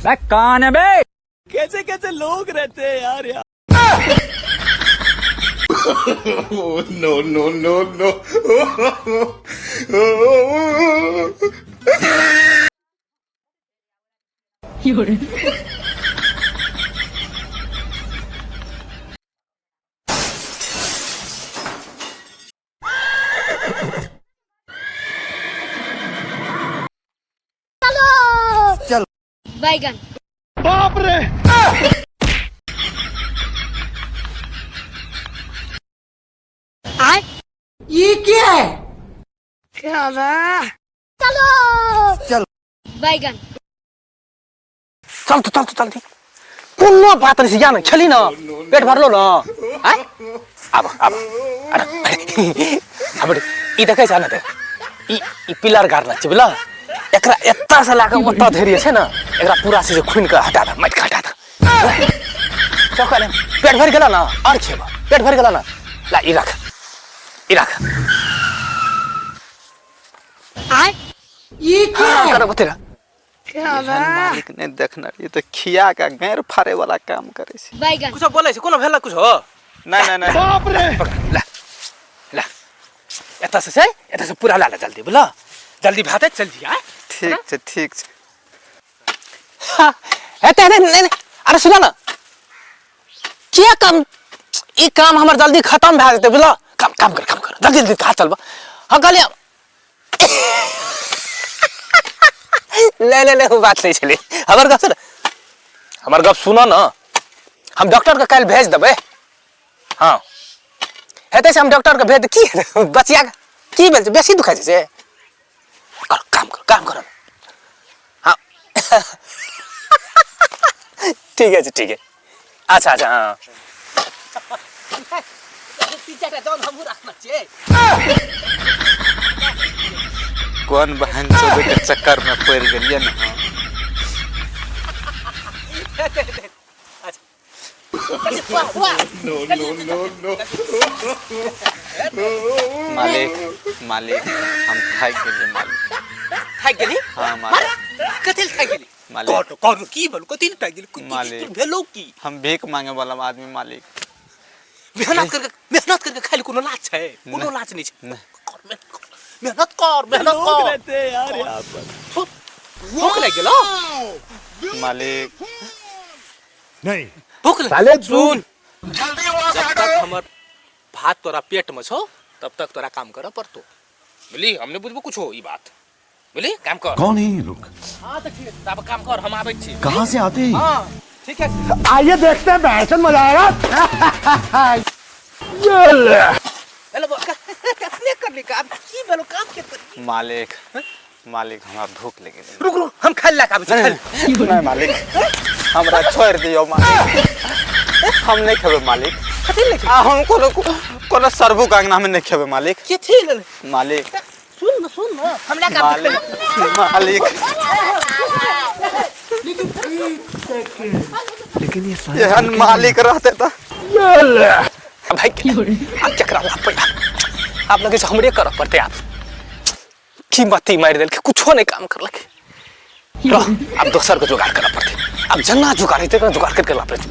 कौन है बे? कैसे कैसे लोग रहते हैं यार यहाँ। No, no, no, no. बैगन। बाप रे। आय। ये क्या है? चलो चल। बैगन। चल तो, चल तो, चल। कोनो बात नहीं छै, या न खेली न, पेट भरलो न। आय आब आब। अरे हमर ई देखै छ न, देख, ई ई पिलर गाड़ने छै, बुझल? एकरा एतऽ से लए कऽ ओतऽ धरि जे छै ने, एकरा पूरा से जे खुनि कऽ हटा दे, माटि कऽ हटा दे। चौका ने पेट भरि गेल न, आओर खेब? पेट भरि गेल न? ला, ई रख, ई रख। आय। ये क्या है? कर बतेरा। एहन मालिक नहि देखने रहियै तऽ खिया के गैर फाड़े वाला काम करै छै। बैगन। कुछो बोलै छै? कोनो भेल कुछो? नहि नहि नहि। बाप रे। ला ला, एतऽ से छै, एतऽ से पूरा ला ला, जल्दी बुझल, जल्दी भाते चल जी। आय। ठीक छै, ठीक छै। हेतै हेतै। नहि नहि, अरे सुन न, किया काम, ई काम हमर जल्दी खत्म भए जेतै, बुझल? काम काम कर, काम कर, जल्दी जल्दी कहाँ चलबऽ। हाँ, कहलियै ले ले ले, ओ बात नहीं छलै। हमर गप सुन, हमर गप सुन न। हम डॉक्टर के काल्हि भेज देबै। हाँ, हेतै से हम डॉक्टर के भेज दे। की हेतै? बचिया के की भेल छै? बेसी दुखाइ छै से कर, काम कर, काम कर। हाँ, ठीक है, ठीक है। अच्छा अच्छा, हाँ, तीन चारिटा जन हमहूँ राखने छियै। कोन बहन चोदे के चक्कर में पड़ि गेलियै ने हम। No, no, no, no. मालिक, मालिक, हम थाकि गेलियै मालिक। थाकि गेली? हाँ मालिक। कथी लए थाकि गेली? मालिक। कौन कौन की भेलो? कथी लए थाकि गेली? मालिक। भेलो की? हम भीख मांगे वाला आदमी मालिक। मेहनत करके, मेहनत करके खाइ लए कोनो लाज छै? कोनो लाज नहि छै। नहि। कर, मेहनत कर, मेहनत कर, मेहनत लोग कर। रहते हैं यार यहाँ पर। भूख लागि गेलो? मालिक। नहीं। भूख लग, सुन, जब तक हमर भात तोरा पेट में छौ, तब तक तोरा काम करऽ पड़तो, बुझली? हम नहि बुझबो कुछो ई बात, बुझली? काम कर। कौन है ये लोग? हाँ, तऽ ठीक, तब काम कर, हम आबै छी। कहाँ से आते हैं? हाँ, ठीक है। आइए देखते हैं, भैंसन मजा आएगा। हेलो, कखने करली काम? की भेलो? काम के करली? मालिक, मालिक, हमरा भूख लागि गेलै। रुक रुक, हम खाइ लए आबै छी, खाइ लए। नहि मालिक, हमरा छोड़ि दियौ मालिक, हम नहि खेबै मालिक। कथी लए? आ हम कोनो कोनो सरबूक अंगना में नहि खेबै मालिक। कथी लेल? मालिक। सुन न, सुन न, हम लए के आबै छी। मालिक, मालिक। लेकिन ये साले एहन मालिक रहते तऽ भाई, आब केकरा लापै? आब लगै छै हमरे करऽ पड़तै आब। की मती मारि देलकै, कुछो नहि काम करलकै। रह, आब दोसर के जोगाड़ करऽ पड़तै। आब जेना जोगाड़ हेतै, तेना जोगाड़ करि के ला पड़तै।